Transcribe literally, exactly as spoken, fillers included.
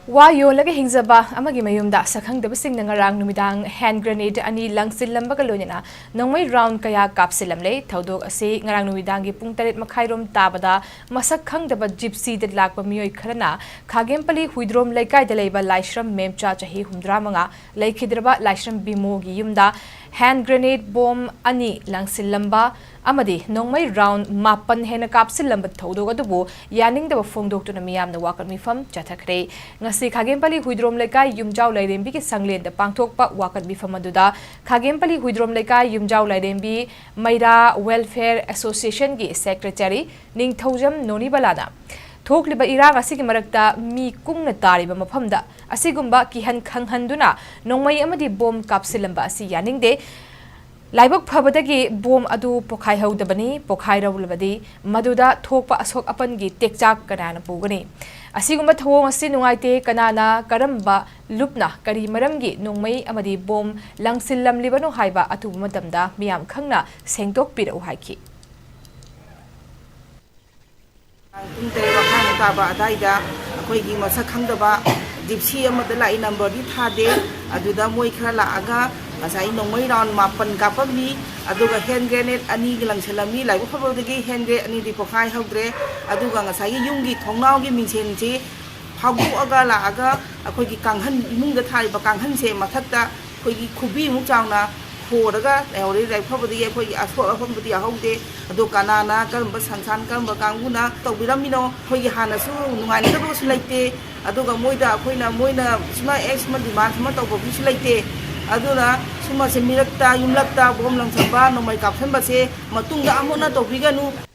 ꯋꯥ ꯌꯣꯜꯂꯒ ꯍꯤꯡꯖꯕ ꯑꯃꯒꯤ ꯃꯌꯨꯝꯗ ꯁꯛꯈꯪꯗꯕꯁꯤꯡꯅ ꯉꯔꯥꯡ ꯅꯨꯃꯤꯗꯥꯡ ꯍꯦꯟ ꯒ꯭ꯔꯦꯅꯦꯗ ꯑꯅꯤ ꯂꯪꯁꯤꯜꯂꯝꯕꯒ ꯂꯣꯏꯅꯅ ꯅꯣꯡꯃꯩ ꯔꯥꯎꯟ ꯀꯌꯥ ꯀꯥꯞꯁꯤꯜꯂꯝꯂꯦ꯫ ꯊꯧꯗꯣꯛ ꯑꯁꯤ ꯉꯔꯥꯡ ꯅꯨꯃꯤꯗꯥꯡꯒꯤ ꯄꯨꯡ ꯇꯔꯦꯠ ꯃꯈꯥꯏꯔꯣꯝ ꯇꯥꯕꯗ ꯃꯁꯛ ꯈꯪꯗꯕ ꯖꯤꯞꯁꯤꯗ ꯂꯥꯛꯄ ꯃꯤꯑꯣꯏ ꯈꯔꯅ ꯈꯥꯒꯦꯝꯄꯂꯤ ꯍꯨꯏꯗ꯭ꯔꯣꯝ ꯂꯩꯀꯥꯏꯗ ꯂꯩꯕ ꯂꯥꯏꯁ꯭ꯔꯝ ꯃꯦꯝꯆꯥ ꯆꯍꯤ ꯍꯨꯝꯗ꯭ꯔꯥ ꯃꯉꯥ ꯂꯩꯈꯤꯗ꯭ꯔꯕ ꯂꯥꯏꯁ꯭ꯔꯝ ꯕꯤꯃꯣꯒꯤ ꯌꯨꯝꯗ ꯍꯦꯟ ꯒ꯭ꯔꯦꯅꯦꯗ ꯕꯣꯝ ꯑꯅꯤ ꯂꯪꯁꯤꯜꯂꯝꯕ ꯑꯃꯗꯤ ꯅꯣꯡꯃꯩ ꯔꯥꯎꯟ ꯃꯥꯄꯟ ꯍꯦꯟꯅ ꯀꯥꯞꯁꯤꯜꯂꯝꯕ ꯊꯧꯗꯣꯛ ꯑꯗꯨꯕꯨ ꯌꯥꯅꯤꯡꯗꯕ ꯐꯣꯡꯗꯣꯛꯇꯨꯅ ꯃꯤꯌꯥꯝꯅ ꯋꯥꯀꯠ ꯃꯤꯐꯝ ꯆꯠꯊꯈ꯭ꯔꯦ꯫ ꯉꯁꯤ ꯈꯥꯒꯦꯝꯄꯂꯤ ꯍꯨꯏꯗ꯭ꯔꯣꯝ ꯂꯩꯀꯥꯏ ꯌꯨꯝꯖꯥꯎ ꯂꯥꯏꯔꯦꯝꯕꯤꯒꯤ ꯁꯪꯂꯦꯟꯗ ꯄꯥꯡꯊꯣꯛꯄ ꯋꯥꯀꯠ ꯃꯤꯐꯝ ꯑꯗꯨꯗ ꯈꯥꯒꯦꯝꯄꯂꯤ ꯍꯨꯏꯗ꯭ꯔꯣꯝ ꯂꯩꯀꯥꯏ ꯌꯨꯝꯖꯥꯎ ꯂꯥꯏꯔꯦꯝꯕꯤ ꯃꯩꯔꯥ ꯋꯦꯜꯐꯤꯌꯔ ꯑꯦꯁꯣꯁꯤꯌꯦꯁꯟꯒꯤ ꯁꯦꯀ꯭ꯔꯦꯇꯔꯤ ꯅꯤꯡꯊꯧꯖꯝ ꯅꯣꯅꯤꯕꯂꯥꯅ ꯊꯣꯛꯂꯤꯕ ꯏꯔꯥꯡ ꯑꯁꯤꯒꯤ ꯃꯔꯛꯇ ꯃꯤ ꯀꯨꯡꯅ ꯇꯥꯔꯤꯕ ꯃꯐꯝꯗ ꯑꯁꯤꯒꯨꯝꯕ ꯀꯤꯍꯟ ꯈꯪꯍꯟꯗꯨꯅ ꯅꯣꯡꯃꯩ ꯑꯃꯗꯤ ꯕꯣꯝ ꯀꯥꯞꯁꯤꯜꯂꯝꯕ ꯑꯁꯤ ꯌꯥꯅꯤꯡꯗꯦ꯫ ꯂꯥꯏꯕꯛ ꯐꯕꯗꯒꯤ ꯕꯣꯝ ꯑꯗꯨ ꯄꯣꯈꯥꯏꯍꯧꯗꯕꯅꯤ꯫ ꯄꯣꯈꯥꯏꯔꯧꯂꯕꯗꯤ ꯃꯗꯨꯗ ꯊꯣꯛꯄ ꯑꯁꯣꯛ ꯑꯄꯟꯒꯤ ꯇꯦꯛꯆꯥꯛ ꯀꯅꯥꯅ ꯄꯨꯒꯅꯤ? ꯑꯁꯤꯒꯨꯝꯕ ꯊꯧꯑꯣꯡ ꯑꯁꯤ ꯅꯨꯡꯉꯥꯏꯇꯦ꯫ ꯀꯅꯥꯅ, ꯀꯔꯝꯕ ꯂꯨꯞꯅ, ꯀꯔꯤ ꯃꯔꯝꯒꯤ ꯅꯣꯡꯃꯩ ꯑꯃꯗꯤ ꯕꯣꯝ ꯂꯪꯁꯤꯜꯂꯝꯂꯤꯕꯅꯣ ꯍꯥꯏꯕ ꯑꯊꯨꯕ ꯃꯇꯝꯗ ꯃꯤꯌꯥꯝ ꯈꯪꯅ ꯁꯦꯡꯗꯣꯛꯄꯤꯔꯛꯎ ꯍꯥꯏꯈꯤ꯫ ꯄꯨꯡ ꯇꯔꯦꯠ ꯃꯈꯥꯏꯃꯨꯛ ꯇꯥꯕ ꯑꯗꯥꯏꯗ ꯑꯩꯈꯣꯏꯒꯤ ꯃꯁꯛ ꯈꯪꯗꯕ ꯖꯤꯞꯁꯤ ꯑꯃꯗ ꯂꯥꯛꯏ, ꯅꯝꯕꯔꯗꯤ ꯊꯥꯗꯦ꯫ ꯑꯗꯨꯗ ꯃꯣꯏ ꯈꯔ ꯂꯥꯛꯑꯒ ꯉꯁꯥꯏ ꯅꯣꯡꯃꯩ ꯔꯥꯎꯟ ꯃꯥꯄꯟ ꯀꯥꯞꯄꯝꯃꯤ, ꯑꯗꯨꯒ ꯍꯦꯟ ꯒ꯭ꯔꯦꯅꯦꯗ ꯑꯅꯤꯒꯤ ꯂꯪꯁꯤꯜꯂꯝꯃꯤ꯫ ꯂꯥꯏꯕꯛ ꯐꯕꯗꯒꯤ ꯍꯦꯟ ꯒ꯭ꯔꯦꯅꯦꯗ ꯑꯅꯤꯗꯤ ꯄꯣꯈꯥꯏꯍꯧꯗ꯭ꯔꯦ꯫ ꯑꯗꯨꯒ ꯉꯁꯥꯏꯒꯤ ꯌꯨꯝꯒꯤ ꯊꯣꯡꯅꯥꯎꯒꯤ ꯃꯤꯡꯁꯦꯜꯁꯤ ꯐꯥꯎꯗꯣꯛꯑꯒ ꯂꯥꯛꯑꯒ ꯑꯩꯈꯣꯏꯒꯤ ꯀꯥꯡꯍꯟ, ꯏꯃꯨꯡꯗ ꯊꯥꯔꯤꯕ ꯀꯥꯡꯍꯟꯁꯦ ꯃꯊꯛꯇ ꯑꯩꯈꯣꯏꯒꯤ ꯈꯨꯕꯤꯃꯨꯛ ꯆꯥꯎꯅ ꯍꯣꯔꯒ ꯂꯩꯍꯧꯔꯦ꯫ ꯂꯥꯏꯕꯛ ꯐꯕꯗꯒꯤ ꯑꯩꯈꯣꯏꯒꯤ ꯑꯁꯣꯛ ꯑꯄꯟꯕꯨꯗꯤ ꯌꯥꯎꯍꯧꯗꯦ꯫ ꯑꯗꯣ ꯀꯅꯥꯅ, ꯀꯔꯝꯕ ꯁꯪꯁꯥꯟ, ꯀꯔꯝꯕ ꯀꯥꯡꯕꯨꯅ ꯇꯧꯕꯤꯔꯝꯃꯤꯅꯣ? ꯑꯩꯈꯣꯏꯒꯤ ꯍꯥꯟꯅꯁꯨ ꯅꯨꯡꯉꯥꯏꯅꯗꯕꯁꯨ ꯂꯩꯇꯦ, ꯑꯗꯨꯒ ꯃꯣꯏꯗ ꯑꯩꯈꯣꯏꯅ, ꯃꯣꯏꯅ ꯁꯨꯃꯥꯏꯅ ꯑꯦ, ꯁꯨꯃꯥꯏꯅ ꯗꯤꯃꯥꯟ ꯁꯨꯃꯥꯏꯅ ꯇꯧꯕꯒꯤꯁꯨ ꯂꯩꯇꯦ꯫ ꯑꯗꯨꯅ ꯁꯨꯝꯕꯁꯦ ꯃꯤꯔꯛꯇ, ꯌꯨꯝꯂꯛꯇ ꯕꯣꯝ ꯂꯪꯁꯟꯕ, ꯅꯣꯡꯃꯩ ꯀꯥꯞꯁꯟꯕꯁꯦ ꯃꯇꯨꯡꯗ ꯑꯃꯨꯛ ꯍꯟꯅ ꯇꯧꯕꯤꯒꯅꯨ꯫